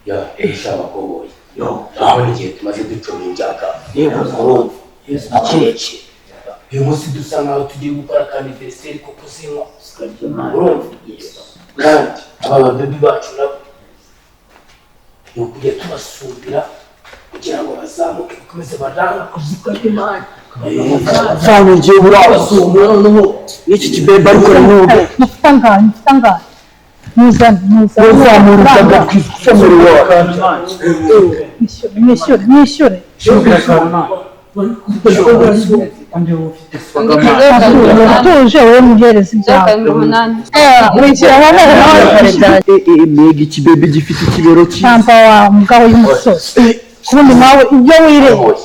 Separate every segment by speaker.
Speaker 1: Ya esha abakoboyi, urabona igihe tumaze ducoma injaka. Urumva kirekire, uyu munsi dusa nkaho tugiye gukora ka anniversaire ko kuzinywa, urumva? Kandi aba babebi bacu nabo ni ukujya tubasumbira kugira ngo bazamuke, bakomeze baranga kuzikarya.
Speaker 2: Cyane, ngiye burabasumba noneho n'iki kibebe, ariko nanone.
Speaker 3: Mufite angahe? Mufite angahe? Muzane, muzane.
Speaker 2: Uzamura utagakwisemura.
Speaker 3: Mwishyure, mwishyure, mwishyure. Utuje wowe, muhereza ibyawe.
Speaker 4: 7 8.
Speaker 3: Wishyura wowe.
Speaker 2: Mbega ikibebe gifite ikibero cyiza!
Speaker 3: Pampa wa mugabo y'umusozi, ubundi nawe ibyo wireye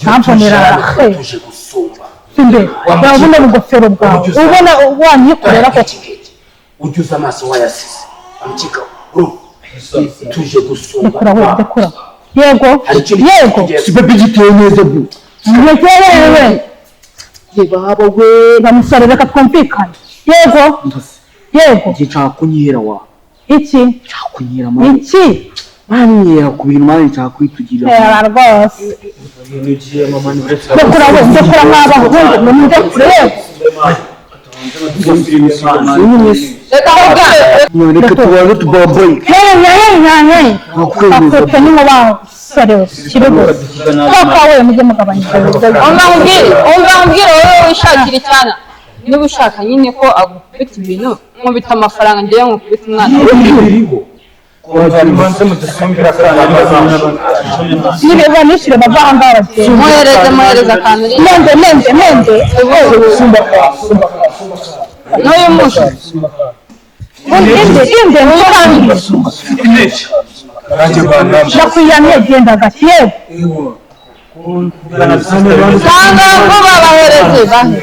Speaker 3: ntamponera.
Speaker 1: Tuje gusumba.
Speaker 3: Imbere urabona ubugofero bwawe, ubona wanyikorera koko?
Speaker 1: Ujya uza amaso wayasize amukika, urumva tuje gusumba.
Speaker 3: Dekura we, dekura, yego.
Speaker 1: Hari ikindi
Speaker 3: Yego.
Speaker 1: tugiye.
Speaker 2: Ikibebe giteye neza bu.
Speaker 3: Yewe baba we, bamusore, reka twumvikane. Yego, yego.
Speaker 2: Igihe nshaka kunyihera wa.
Speaker 3: Iki?
Speaker 2: Nshaka kunyihera mani.
Speaker 3: Iki?
Speaker 2: Banyihera ku bintu mani, nshaka kwitugirira.
Speaker 3: Reba rwose, dekura we, dekura mw'abahungu, mundekure, yego.
Speaker 4: Reka nkubwire.
Speaker 2: Reka tubanze tubaboye.
Speaker 3: Yewe yewe yewe, akote ni mu basore we kiri gusa kaka we, mujye mugabanya.
Speaker 4: Umva nkubwire, umva nkubwire, wowe wishakira icyana, niba ushaka nyine ko agukubita ibintu, nkubita amafaranga, ngewe nkukubita umwana wawe.
Speaker 3: Niba nishyure, bava aha ngaha bagende.
Speaker 4: Muhereze, muhereze akantu uri.
Speaker 3: Mende, mende, mende.
Speaker 4: N'uyu munsi.
Speaker 3: Inde, inde, nturangiye. Ndakwiyamye, genda gake, yego.
Speaker 4: Cyangwa vuba, bahereze, bahe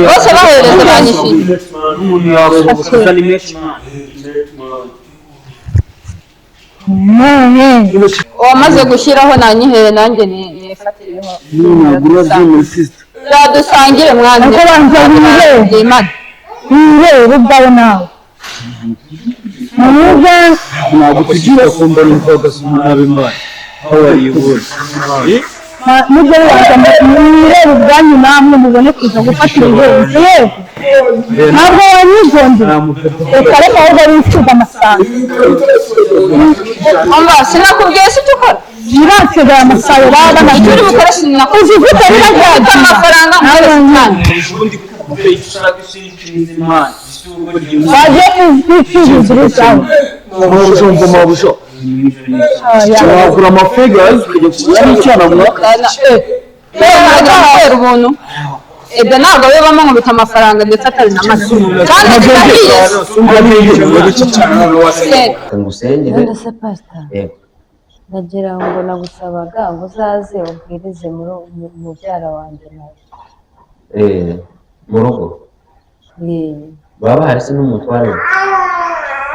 Speaker 4: bose, bahereze, banyishyuye.
Speaker 2: N'umuntu yasohoka ni menshi.
Speaker 4: Uwamaze gushyiraho nanyihere, nanjye nifatireho.
Speaker 2: Ntabwo urabyemera, sister.
Speaker 4: Dusangire mwana.
Speaker 3: Ariko banza wirebe.
Speaker 4: Imana.
Speaker 3: Wirebe ubwawe nawe. Muze.
Speaker 2: Ntabwo tugira kumva numvaga nabi mani. How are you?
Speaker 3: Mujye mubanza mwirebe ubwanyu, namwe mubone kuza gufata ibihenze. Yego, ntabwo wanyigondera, reka reka, ahubwo wicuza amasaha.
Speaker 4: Umva, sinakubwiye se icyo ukora?
Speaker 3: Ntiransigaye amasaha baba.
Speaker 4: Icyo uri bukore sinakubwiye.
Speaker 3: Uzi gute
Speaker 4: Ufite
Speaker 3: biragira
Speaker 4: amafaranga, muhereze cyane.
Speaker 3: Wagiye kwicuruzirizaho.
Speaker 2: Mabuja, umva mabuja, wagura amafegazi ukajya kugura n'icyana mwa.
Speaker 4: Ntabwo kubera ubuntu ibyo ntabwo bibamo, nkubita amafaranga ndetse atari na make kandi zidahiye.
Speaker 5: Ngusengere.
Speaker 6: None se pasita?
Speaker 5: Yego.
Speaker 6: Ndagira ngo nagusabaga ngo uzaze ubwirize muri mubyara wanjye nawe.
Speaker 5: Mu rugo?
Speaker 6: Yee.
Speaker 5: Baba bahari se n'umutware we?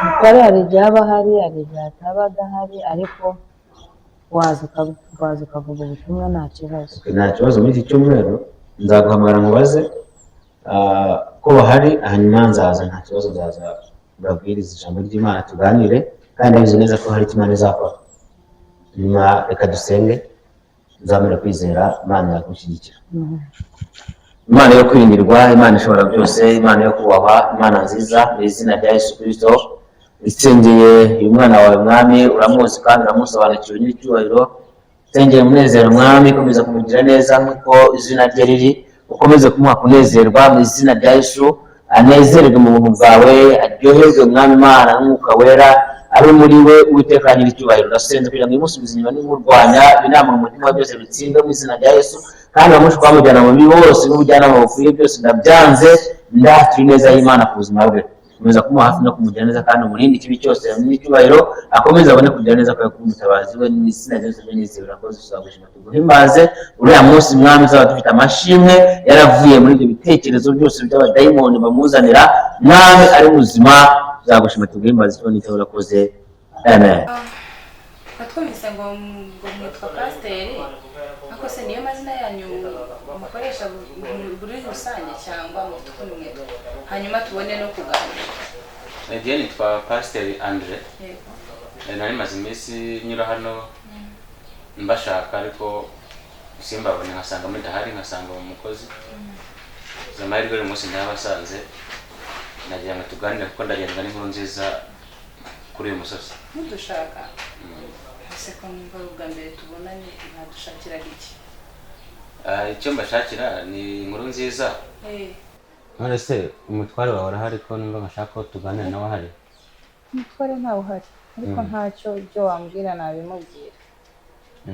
Speaker 6: Umutware hari igihe aba ahari, hari igihe ataba adahari, ariko waza ukavuga ubutumwa, nta kibazo.
Speaker 5: Nta kibazo, muri iki cyumweru nzaguhamagara nkubaze ko bahari, hanyuma nzaza, nta kibazo, nzaza mbabwirize ijambo ry'Imana, tuganire, kandi ndabizi neza ko hari icyo Imana izakora. Nyuma reka dusenge, nzamure kwizera Imana yakushyigikira. Imana yo kwiringirwa, Imana ishobora byose, Imana yo kubahwa, Imana nziza, mu izina rya Yesu Kirisito isengeye uyu mwana wawe. Mwami, uramuzi kandi uramusobanukiwe n'icyubahiro. Nsengeye umunezero, Mwami, komeza kumugira neza nk'uko izina rye riri, ukomeze kumuha kunezerwa mu izina rya Yesu, anezererwe mu buntu bwawe, aryoherwe, Mwami Imana, n'Umwuka Wera ari muri we. Uwiteka nyir'icyubahiro, ndasenze kugira ngo imusubize inyuma n'imurwanya ibinamura umutima we byose bitsindwe mu izina rya Yesu, kandi bamushe kwamujyana mu bibi bose n'ubujyanama bukwiye byose ndabyanze, ndatura ineza y'Imana ku buzima bwe. Komeza kumuha hafi no kumugira neza, kandi umurinde ikibi cyose n'icyubahiro, akomeze abone kugira neza kubera ko umutabazi we. Mu izina rya Yesu nizeye, urakoze, tuzagushima tuguhimbaze uriya munsi, Mwami, uzaba dufite amashimwe yaravuye muri ibyo bitekerezo byose by'abadayimoni bamuzanira. Mwami, ari muzima, tuzagushima tuguhimbaze, tubone icyo urakoze, amen.
Speaker 7: Twumvise ngo mwitwa pasiteri, ariko se niyo mazina yanyu mukoresha muri rusange, cyangwa mufite ukundi mwitwa? Hanyuma tubone no kuganira.
Speaker 5: Njye nitwa Pasiteri Andre.
Speaker 7: Yego.
Speaker 5: Nari maze iminsi nyura hano mbashaka, ariko simbabone, nkasanga mudahari, nkasanga mu mukozi. Gusa amahirwe uyu munsi ntabasanze, nagira ngo tuganire kuko ndagendwa n'inkuru nziza kuri uyu musozi.
Speaker 7: Mudushaka? Ese ko numva ari ubwa mbere tubonanye, mwadushakiraga iki?
Speaker 5: Icyo mbashakira ni inkuru nziza. None se umutware wawe arahari, ko numva nkashaka ko tuganira nawe ahari?
Speaker 7: Umutware ntawe uhari, ariko ntacyo, ibyo wambwira nabimubwira.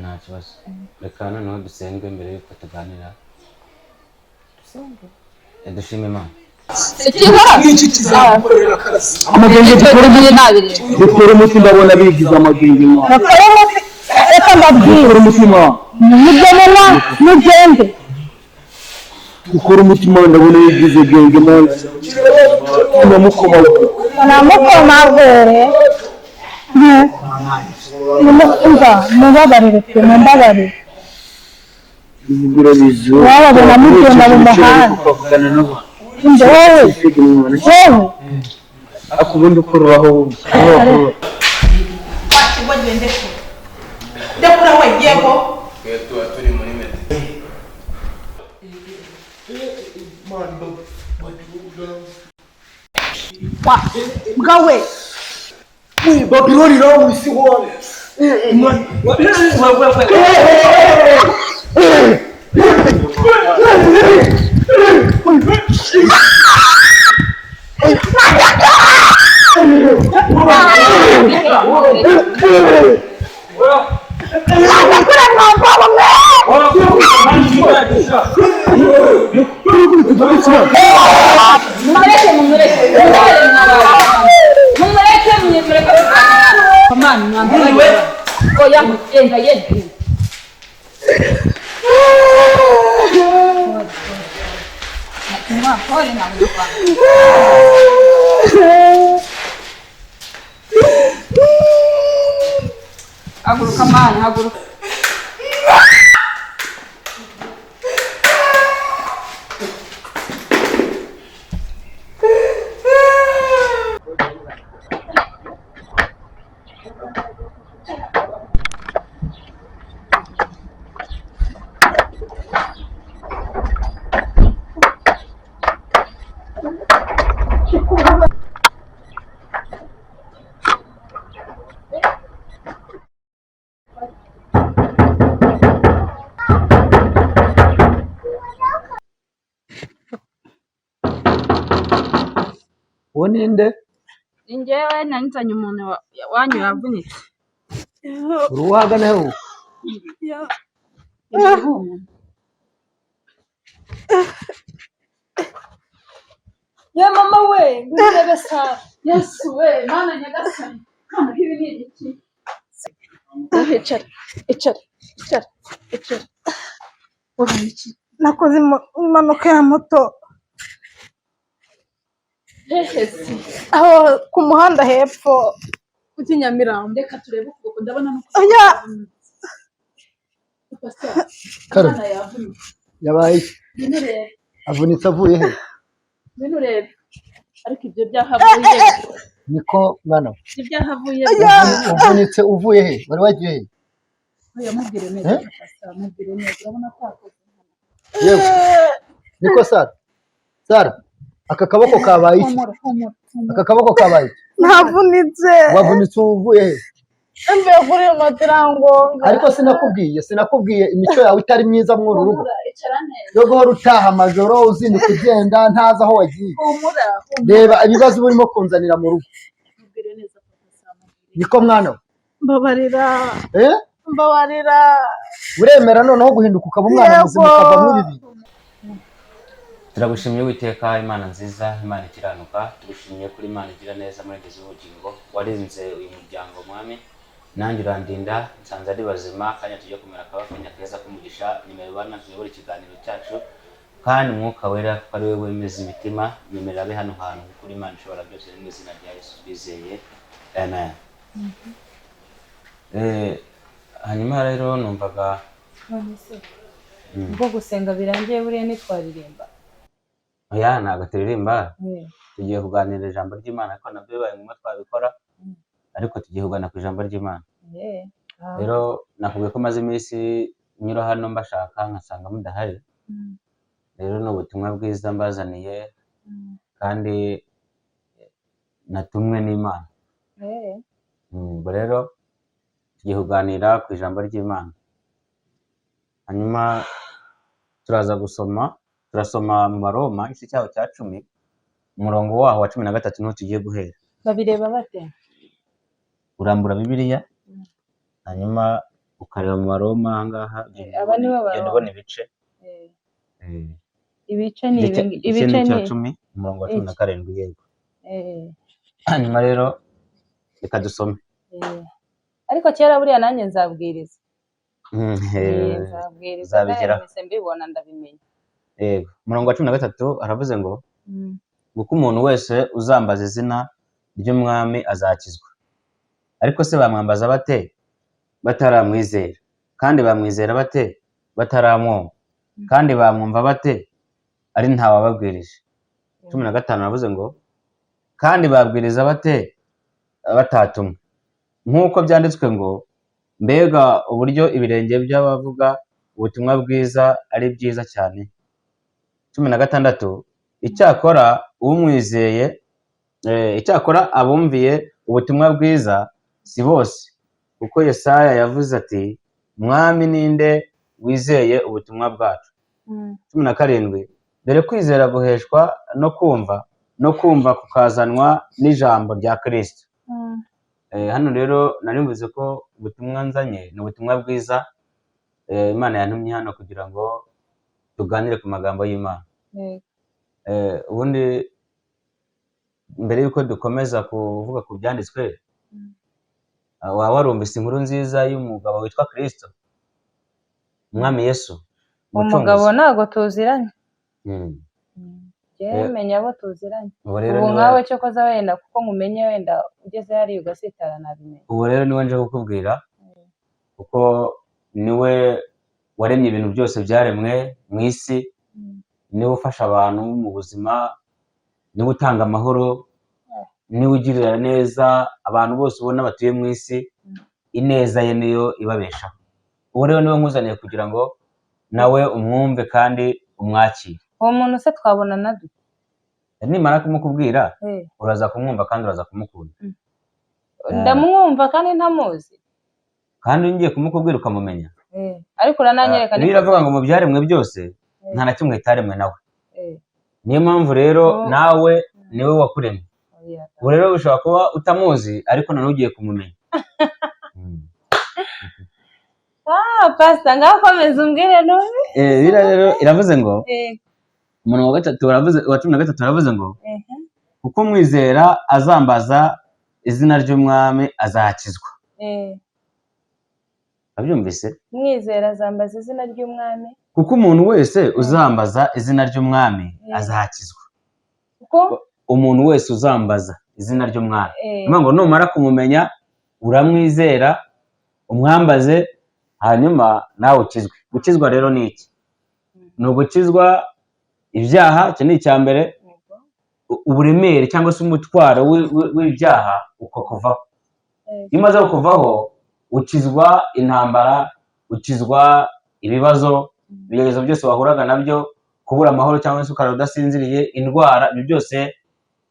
Speaker 5: Nta kibazo, reka noneho dusenge mbere y'uko tuganira.
Speaker 7: Dusenge?
Speaker 5: Dushime Imana.
Speaker 2: N'iki kizagukorera Karasi? Amagenge dukora umuti, dukora umuti, ndabona bigize amagenge mwa.
Speaker 3: Bakore umuti, reka mbabwire.
Speaker 2: Dukora umutima.
Speaker 3: Mujye munywa mugende.
Speaker 2: Dukora umutima, ndabona bigize genge mwa. Ndamukomagura.
Speaker 3: Namukomagure. Umva, mubabarire pe, mumbabarire. Wababona mugenda mu muhanda. Umva wowe, wowe.
Speaker 2: Akubundi ukururaho.
Speaker 8: Wakigwa gende kure, ndekura we, yego.
Speaker 1: Twe tuba turi muri metero.
Speaker 8: Wa mbwa we.
Speaker 2: Babiloni nawe isi wone.
Speaker 4: Mumureke, mumureke, mumureke, mumureke. Mama, mwambaye. Oya, genda yegenda. Pole na Haguruka mana, haguruka.
Speaker 2: Uwo ninde?
Speaker 4: Ni njyewe nanzanye umuntu wanyu yavunitse.
Speaker 2: Uruwagana he?
Speaker 4: Ye mama we, ngwino urebe Sara. Yesu we, Mana nyagasani. Mana, ibi ni ibiki?
Speaker 8: Icara, icara, icara, icara.
Speaker 4: Wabaye iki?
Speaker 8: Nakoze impanuka ya moto.
Speaker 4: Hehe se?
Speaker 8: Aho ku muhanda hepfo.
Speaker 4: Kuki Nyamirambo? Reka turebe ukuboko, ndabona no
Speaker 8: Oya.
Speaker 4: Pastor,
Speaker 9: Karo.
Speaker 4: umwana yavunitse.
Speaker 9: Yabaye iki?
Speaker 4: Ngwino urebe.
Speaker 9: Avunitse avuye he?
Speaker 4: Ngwino urebe. Ariko ibyo byahavuye.
Speaker 9: Niko mwana we.
Speaker 4: Ibyo byahavuye.
Speaker 9: Uvunitse uvuye he? Wari wagiye he?
Speaker 4: Oya, mubwire neza,
Speaker 9: Eh?
Speaker 4: Pastor, mubwire neza. Urabona ko akoze.
Speaker 9: Yewe. Niko Sara. Sara, aka kaboko kabaye iki?
Speaker 4: Humura, humura, humura.
Speaker 9: Aka kaboko kabaye iki?
Speaker 8: Navunitse.
Speaker 9: Wavunitse uvuye he?
Speaker 8: Mvuye kuri iyo moto irangonga.
Speaker 9: Ariko sinakubwiye imico yawe itari myiza muri uru rugo.
Speaker 4: Humura, icara neza.
Speaker 9: Yo guhora utaha amajoro uzinduka ugenda ntazi aho wagiye.
Speaker 4: Humura, humura.
Speaker 9: Reba ibibazo uba urimo kunzanira mu rugo.
Speaker 4: Mubwire neza, Pastor, mubwire.
Speaker 9: Niko mwana we.
Speaker 8: Mbabarira.
Speaker 9: Eh?
Speaker 8: Mbabarira.
Speaker 9: Uremera noneho guhinduka ukaba umwana muzima ukava muri ibi bintu?
Speaker 5: Turagushimye Uwiteka, Imana nziza, Imana ikiranuka. Tugushimiye kuri Imana igira neza, murengezi w'ubugingo, warinze uyu muryango mwami, nanjye urandinda nsanze ari bazima. Kanya tujye kumera akabakanya keza k'umugisha, nimero bana tuyobore ikiganiro cyacu, kandi Umwuka Wera kuko ari we wemeza imitima, nyemerera abe hano hantu, kuko uri Imana ishobora byose. Mu izina rya Yesu twizeye, amen. Hanyuma rero numvaga
Speaker 7: None se ubwo gusenga birangiye, buriya ntitwaririmba?
Speaker 5: Oya, ntabwo turirimba. Tugiye kuganira ijambo ry'Imana, ariko nabyo bibaye ngombwa twabikora, ariko tugiye kugana ku ijambo ry'Imana. Rero nakubwiye ko maze iminsi nyura hano mbashaka nkasanga mudahari. Rero ni ubutumwa bwiza mbazaniye kandi natumwe n'Imana. Ubwo rero tugiye kuganira ku ijambo ry'Imana, hanyuma turaza gusoma, turasoma mu Baroma igice cyaho cya 10, umurongo waho wa 13 niho tugiye guhera.
Speaker 7: Babireba bate?
Speaker 5: Urambura Bibiliya, hanyuma ukareba mu Baroma ahangaha, ugenda
Speaker 7: Aba nibo
Speaker 5: ugenda
Speaker 7: Baroma.
Speaker 5: ubona ibice.
Speaker 7: Ibice ni
Speaker 5: Igice
Speaker 7: ibi,
Speaker 5: igice
Speaker 7: ibice
Speaker 5: ni icya
Speaker 7: ni
Speaker 5: 10, umurongo wa cumi na
Speaker 7: iki?
Speaker 5: karindwi, yego. Hanyuma rero reka dusome.
Speaker 7: Ariko kera buriya nanjye nzabwiriza. Nzabwiriza.
Speaker 5: Uzabigeraho.
Speaker 7: Nahise mbibona, ndabimenya.
Speaker 5: Yego, umurongo wa 13 aravuze ngo: "Kuko umuntu wese uzambaza izina ry'Umwami azakizwa. Ariko se bamwambaza bate bataramwizera? Kandi bamwizera bate bataramwumva? Kandi bamwumva bate ari ntawababwirije?" 15 aravuze ngo: "Kandi babwiriza bate batatumwe? Nk'uko byanditswe ngo: Mbega uburyo ibirenge by'abavuga ubutumwa bwiza ari byiza cyane!" 16: "Icyakora umwizeye, icyakora abumviye ubutumwa bwiza si bose, kuko Yesaya yavuze ati: Mwami, ninde wizeye ubutumwa bwacu?" 17: "Dore kwizera guheshwa no kumva, no kumva kukazanwa n'ijambo rya Kristo." Hano rero nari mvuze ko ubutumwa nzanye ni ubutumwa bwiza. Imana yantumye hano kugira ngo tuganire ku magambo y'Imana. Ubundi mbere y'uko dukomeza kuvuga ku byanditswe, waba warumvise inkuru nziza y'umugabo witwa Kristo, Umwami Yesu,
Speaker 7: Umugabo?
Speaker 5: Umucunguzi?
Speaker 7: Ntabwo tuziranye. Njyewe menya abo tuziranye.
Speaker 5: Ubu rero
Speaker 7: Ubu
Speaker 5: niwe
Speaker 7: nkawe cyokoza wenda kuko nkumenye, wenda ugeze hariya ugasitara nabimenya.
Speaker 5: Ubu rero niwe nje kukubwira, kuko niwe waremye ibintu byose byaremwe mu isi, niwe ufasha abantu mu buzima, niwe utanga amahoro, niwe ugirira neza abantu bose ubona batuye mu isi. Ineza ye niyo ibabeshaho. Ubu rero niwe nkuzaniye kugira ngo nawe umwumve kandi umwakire.
Speaker 7: Uwo muntu se twabonana dute?
Speaker 5: Nimara kumukubwira, uraza kumwumva kandi uraza kumukunda.
Speaker 7: Ndamwumva kandi ntamuzi?
Speaker 5: Kandi ngiye kumukubwira ukamumenya.
Speaker 7: Ariko urananyereka.
Speaker 5: Bibiliya iravuga ngo mu byaremwe byose nta na kimwe kitaremwe nawe. Niyo mpamvu rero nawe niwe wakuremye.
Speaker 7: Oya.
Speaker 5: Ubu rero ushobora kuba utamuzi, ariko noneho ugiye kumumenya.
Speaker 7: Ah, pastor, ngaho komeza umbwire none.
Speaker 5: Bibiliya rero iravuze ngo, umurongo wa gatatu baravuze, wa 13 baravuze ngo: "Kuko umwizera azambaza izina ry'Umwami azakizwa." Wabyumvise?
Speaker 7: Mwizera azambaza izina ry'Umwami.
Speaker 5: Kuko umuntu wese uzambaza izina ry'Umwami azakizwa.
Speaker 7: Kuko
Speaker 5: Umuntu wese uzambaza izina ry'Umwami. Ni ngo numara kumumenya, uramwizera, umwambaze, hanyuma nawe ukizwe. Gukizwa rero ni iki? Ni ugukizwa ibyaha, icyo ni icya mbere. Uburemere cyangwa se umutwaro w'ibyaha ukakuvaho. Iyo umaze kukuvaho, ukizwa intambara, ukizwa ibibazo, ibigeragezo byose wahuraga nabyo, kubura amahoro cyangwa se ukarara udasinziriye, indwara, ibyo byose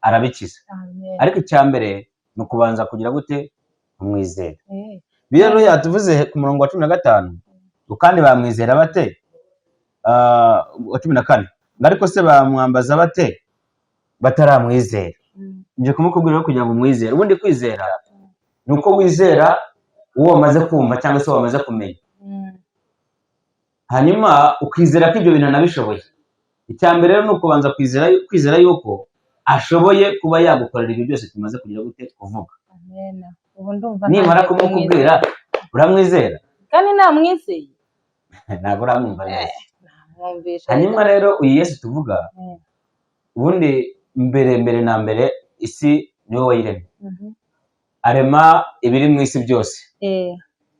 Speaker 5: arabikiza.
Speaker 7: Amen.
Speaker 5: Ariko icya mbere ni ukubanza kugira gute? Kumwizera. Bibiliya rero yatuvuze ku murongo wa 15 ngo: "Kandi bamwizera bate?" Wa 14 ngo: "Ariko se bamwambaza bate bataramwizera?" Nje kumukubwira rero kugira ngo umwizere. Ubundi kwizera ni uko wizera uwo wamaze kumva cyangwa se wamaze kumenya, hanyuma ukizera ko ibyo bintu anabishoboye. Icya mbere rero ni ukubanza kwizera, kwizera yuko ashoboye kuba yagukorera ibyo byose tumaze kugira gute? Kuvuga.
Speaker 7: Amen. Ubu ndumva
Speaker 5: Nimara
Speaker 7: ntangiye
Speaker 5: kumukubwira,
Speaker 7: kumwizera.
Speaker 5: uramwizera?
Speaker 7: Kandi namwizeye.
Speaker 5: Ntabwo uramwumva neza.
Speaker 7: Mwumvisha.
Speaker 5: Hanyuma rero uyu Yesu tuvuga, ubundi mbere na mbere isi niwe wayiremye, arema ibiri mu isi byose.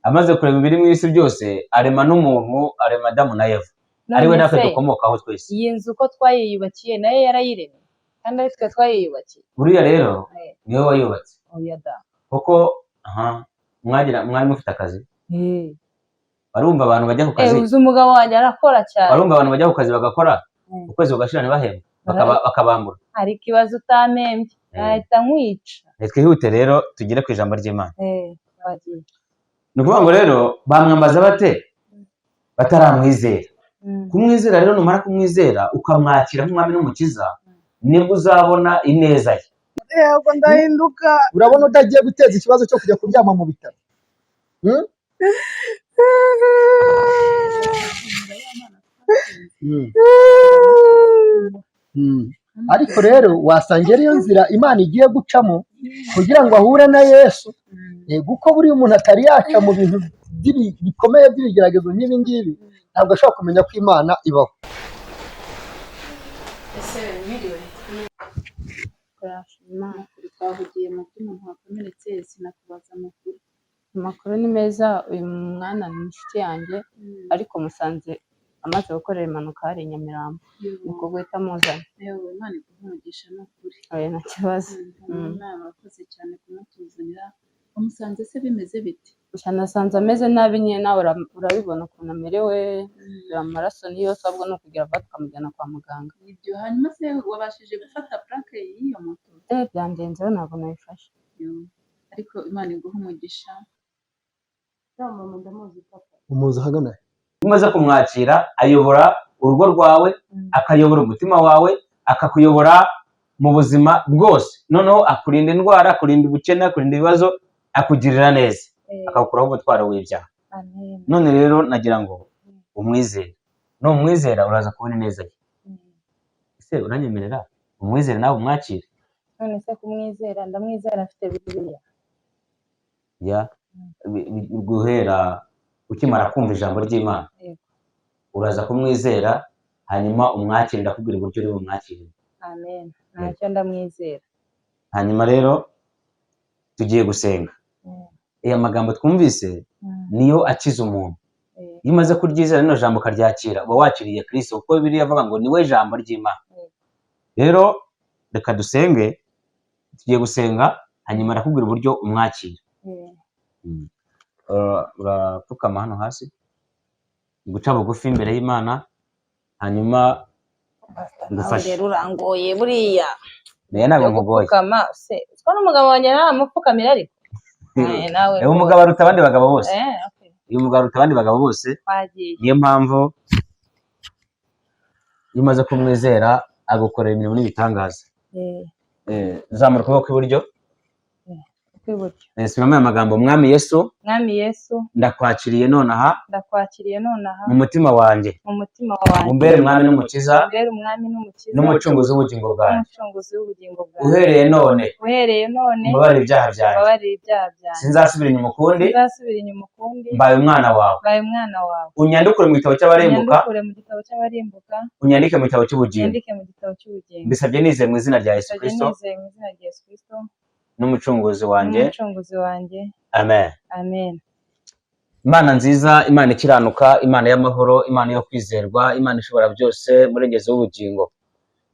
Speaker 5: Amaze kurema ibiri mu isi byose, arema n'umuntu, arema Adamu na Eva. Ari we
Speaker 6: None
Speaker 5: natwe
Speaker 6: se,
Speaker 5: dukomokaho twese.
Speaker 6: Iyi nzu ko twayiyubakiye, nayo yarayiremye kandi ari twe twayiyubakiye?
Speaker 5: Buriya rero niwe wayubatse.
Speaker 6: Oya da.
Speaker 5: Kuko aha mwagira mwari mufite akazi, barumva abantu bajya ku kazi.
Speaker 6: Uzi umugabo wanjye arakora cyane.
Speaker 5: Barumva abantu bajya ku kazi bagakora, ukwezi kugashira ntibahembwe, bakabambura.
Speaker 6: Ariko ibaze utampembye, nahita nkwica.
Speaker 5: Twihute rero tugere ku ijambo ry'Imana.
Speaker 6: Twagiye.
Speaker 5: Ni ukuvuga ngo rero bamwambaza bate bataramwizera? Kumwizera rero, numara kumwizera ukamwakira nk'umwami n'umukiza, nibwo uzabona ineza ye.
Speaker 8: Yego, ndahinduka.
Speaker 9: Urabona utagiye guteza ikibazo cyo kujya kuryama mu bitaro? Hmm? Ariko rero wasanga ariyo nzira Imana igiye gucamo kugira ngo ahure na Yesu. Yego, uko buriya umuntu atari yaca mu bintu bikomeye by'ibigeragezo nk'ibi ngibi, ntabwo ashobora kumenya ko Imana ibaho.
Speaker 7: Ese mwiriwe? Twahugiye mu by'umuntu wakomeretse, sinakubaza amakuru.
Speaker 4: Amakuru ni meza. Uyu mwana ni inshuti yanjye, ariko musanze amaze gukorera impanuka hari i Nyamirambo, niko guhita muzana.
Speaker 7: Yewe, Imana iguhe umugisha ni ukuri.
Speaker 4: Oya, nta kibazo.
Speaker 7: Imana, urakoze cyane kumutuzanira. Wamusanze se bimeze bite?
Speaker 4: Gusa nasanze ameze nabi nyine, nawe urabibona ukuntu amerewe, dore amaraso ni yose, ahubwo ni ukugira vuba tukamujyana kwa muganga.
Speaker 7: Nibyo. Hanyuma se wabashije gufata plaque y'iyo moto?
Speaker 4: Byandenzeho, ntabwo nabifashe.
Speaker 7: Yo. Ariko Imana iguhe umugisha.
Speaker 9: Umuzi ahagana he?
Speaker 5: Iyo umaze kumwakira, ayobora urugo rwawe, akayobora umutima wawe, akakuyobora mu buzima bwose. Noneho akurinda indwara, akurinda ubukene, akurinda ibibazo, akugirira neza, akakuraho umutwaro w'ibyaha.
Speaker 6: Amen.
Speaker 5: None rero nagira ngo umwizere. Numwizera uraza kubona ineza ye. Ese uranyemerera umwizere nawe umwakire?
Speaker 6: None se kumwizera, ndamwizera afite Bibiliya?
Speaker 5: Ya, guhera ukimara kumva ijambo ry'Imana, uraza kumwizera, hanyuma umwakire. Ndakubwira uburyo uri bumwakire.
Speaker 6: Amen, ntacyo, ndamwizera.
Speaker 5: Hanyuma rero tugiye gusenga. Aya magambo twumvise niyo akiza umuntu. Iyo umaze kuryizera rino jambo ukaryakira, uba wakiriye Kristo, kuko Bibiliya ivuga ngo niwe jambo ry'Imana. Rero reka dusenge. Tugiye gusenga, hanyuma arakubwira uburyo umwakira. Urapfukama hano hasi, guca bugufi imbere y'Imana, hanyuma
Speaker 6: Nawe
Speaker 5: ngufashe.
Speaker 6: rero urangoye buriya.
Speaker 5: Nayo ntabwo nkugoye.
Speaker 6: Gupfukama se, siko n'umugabo wanjye naramupfukamira, ariko nawe.
Speaker 5: Uyu mugabo aruta abandi bagabo bose.
Speaker 6: Okay.
Speaker 5: Uyu mugabo aruta abandi bagabo bose.
Speaker 6: Twagiye.
Speaker 5: Niyo mpamvu iyo umaze kumwizera agukorera imirimo n'ibitangaza. Zamura ukuboko kw'iburyo.
Speaker 6: Kw'iburyo.
Speaker 5: Subiramo aya magambo: Mwami Yesu,
Speaker 6: Mwami Yesu,
Speaker 5: ndakwakiriye nonaha
Speaker 6: ndakwakiriye nonaha
Speaker 5: mu mutima wanjye.
Speaker 6: mu mutima wanjye.
Speaker 5: Umbere umwami n'umukiza
Speaker 6: umbere umwami n'umukiza
Speaker 5: n'umucunguzi w'ubugingo bwanjye.
Speaker 6: n'umucunguzi w'ubugingo bwanjye.
Speaker 5: Uhereye none,
Speaker 6: uhereye none,
Speaker 5: umbabarire ibyaha byanjye.
Speaker 6: Umbabarire ibyaha byanjye.
Speaker 5: Sinzasubira inyuma ukundi.
Speaker 6: Sinzasubira inyuma ukundi.
Speaker 5: Mbaye umwana wawe.
Speaker 6: Mbaye umwana wawe.
Speaker 5: Unyandukure mu gitabo cy'abarimbuka,
Speaker 6: unyandukure mu gitabo cy'abarimbuka,
Speaker 5: unyandike mu gitabo cy'ubugingo.
Speaker 6: Unyandike mu gitabo cy'ubugingo.
Speaker 5: Mbisabye nizeye mu izina rya Yesu
Speaker 6: Mbisabye
Speaker 5: Kristo
Speaker 6: nizeye mu izina rya Yesu Kristo
Speaker 5: n'umucunguzi wanjye.
Speaker 6: n'umucunguzi wanjye.
Speaker 5: Amen.
Speaker 6: Amen.
Speaker 5: Imana nziza, Imana ikiranuka, Imana y'amahoro, Imana yo kwizerwa, Imana ishobora byose, murengezi w'ubugingo,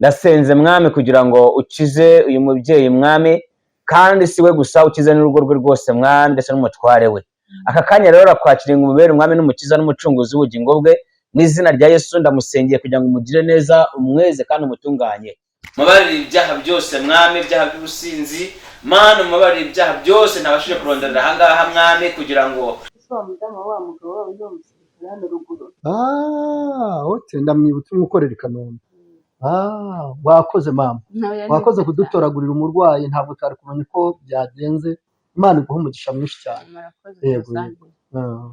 Speaker 5: ndasenze Mwami kugira ngo ukize uyu mubyeyi Mwami, kandi si we gusa, ukize n'urugo rwe rwose Mwami, ndetse n'umutware we. Aka kanya rero arakwakiriye ngo umubere umwami n'umukiza n'umucunguzi w'ubugingo bwe. Mu izina rya Yesu ndamusengeye kugira ngo umugire neza, umweze kandi umutunganye. Mubabarire ibyaha byose Mwami, ibyaha by'ubusinzi Mana, mubabarire ibyaha byose ntabashije kurondorera ahangaha Mwami, kugira ngo
Speaker 7: Ese wa mudamu wa mugabo wabo ni umusirikare hano ruguru?
Speaker 9: Ah, ote ndamwibutsa, umwe ukorera i Kanombe. Ah, wakoze mama, wakoze kudutoragurira umurwayi, ntabwo twari kumenya uko byagenze. Imana iguhe umugisha mwinshi cyane.
Speaker 4: Murakoze.
Speaker 9: Yego. Ah.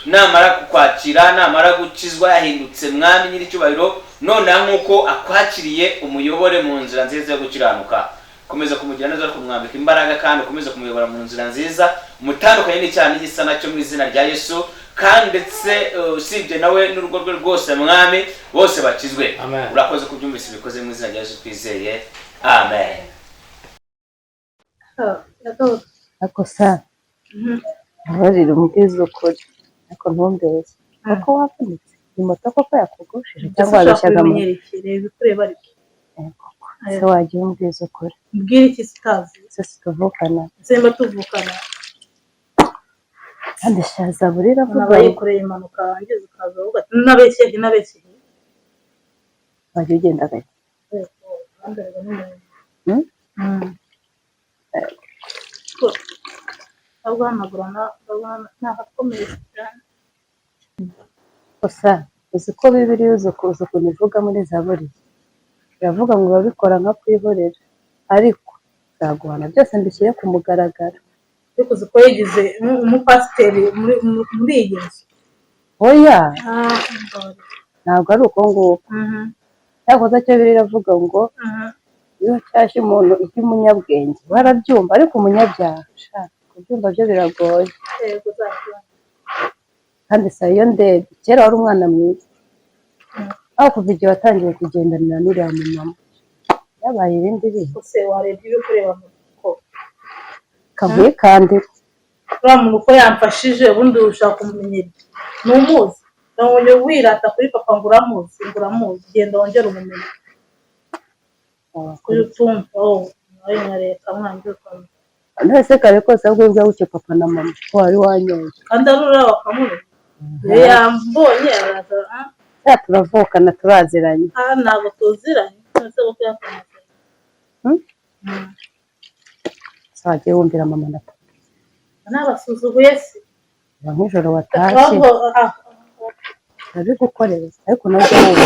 Speaker 5: Namara kukwakira, namara gukizwa yahindutse Mwami nyir'icyubahiro, noneho nk'uko akwakiriye umuyobore mu nzira nziza yo gukiranuka. Komeza kumugira neza, kumwambika imbaraga, kandi ukomeze kumuyobora mu nzira nziza, umutandukanye n'icyaha n'igisa nacyo mu izina rya Yesu. Kandi ndetse usibye nawe n'urugo rwe rwose Mwami, bose bakizwe.
Speaker 1: Amen.
Speaker 5: Urakoze kubyumvise, bikoze mu izina rya Yesu twizeye, amen.
Speaker 6: Ariko sa mbabarira umbwize ukuri, ariko ntumbeshye, kuko wavunitse. Ni moto koko yakugushije
Speaker 8: Ese
Speaker 6: cyangwa
Speaker 8: ushaka
Speaker 6: wabeshyaga moto?
Speaker 8: kubimenyera iki? Reba ibikureba ariko.
Speaker 6: Se wagiye umbwiza ukuri.
Speaker 8: Mbwira iki se utazi?
Speaker 6: Se situvukana?
Speaker 8: Ese nimba tuvukana?
Speaker 6: Kandi shaza burira
Speaker 8: Umuntu
Speaker 6: avuga
Speaker 8: aba yikoreye impanuka wangiza ukaza uvuga ati nabeshye nabeshye.
Speaker 6: Wajya ugenda gake. Hmm?
Speaker 8: Ahubwo hanagura ntahakomeye cyane.
Speaker 6: Gusa uzi ko Bibiliya uzi ukuntu ivuga muri Zaburi, iravuga ngo urabikora nka kwihorera, ariko nzaguhana byose mbishyire ku mugaragaro.
Speaker 8: Ariko uzi ko yigize umupasiteri muri iyi nzu.
Speaker 6: Oya,
Speaker 8: Ah, mbabarira.
Speaker 6: ntabwo ari uko nguko. Cyakoze cyo Bibiliya iravuga ngo iyo ucyashye umuntu iby'umunyabwenge barabyumva, ariko umunyabyaha sha kubyumva byo biragoye.
Speaker 8: Yego, uzabyumva.
Speaker 6: Kandi sa iyo ndebye kera wari umwana mwiza, aho kuva igihe watangiye kugendanira n'uriya mumama yabaye ibindi bintu.
Speaker 8: Ese warebye ibyo kureba mu ko
Speaker 6: Kavuye kandi
Speaker 8: uriya muntu uko yamfashije, ubundi ushaka kumumenyera ntumuzi, wongera wirata kuri papa ngo uramuzi, ngo uramuzi, genda wongere umumenye kuri utumva wowe nawe nkareka mwanjye ukamenya.
Speaker 6: None kare kose ahubwo ubwo gutyo papa na mama ko wari wanyoye.
Speaker 8: Kandi ari uriya bakamubona iyo yambonye araza ah.
Speaker 6: Ya turavukana, turaziranye.
Speaker 8: Ah, ntabwo tuziranye, none se kuko yakomeje.
Speaker 6: Hmm? Se wagiye wumvira mama na papa.
Speaker 8: Nabasuzuguye se?
Speaker 6: Uba nk'ijoro watashye
Speaker 8: ahubwo ah
Speaker 6: ndabigukorera, ariko nawe ujya wumva.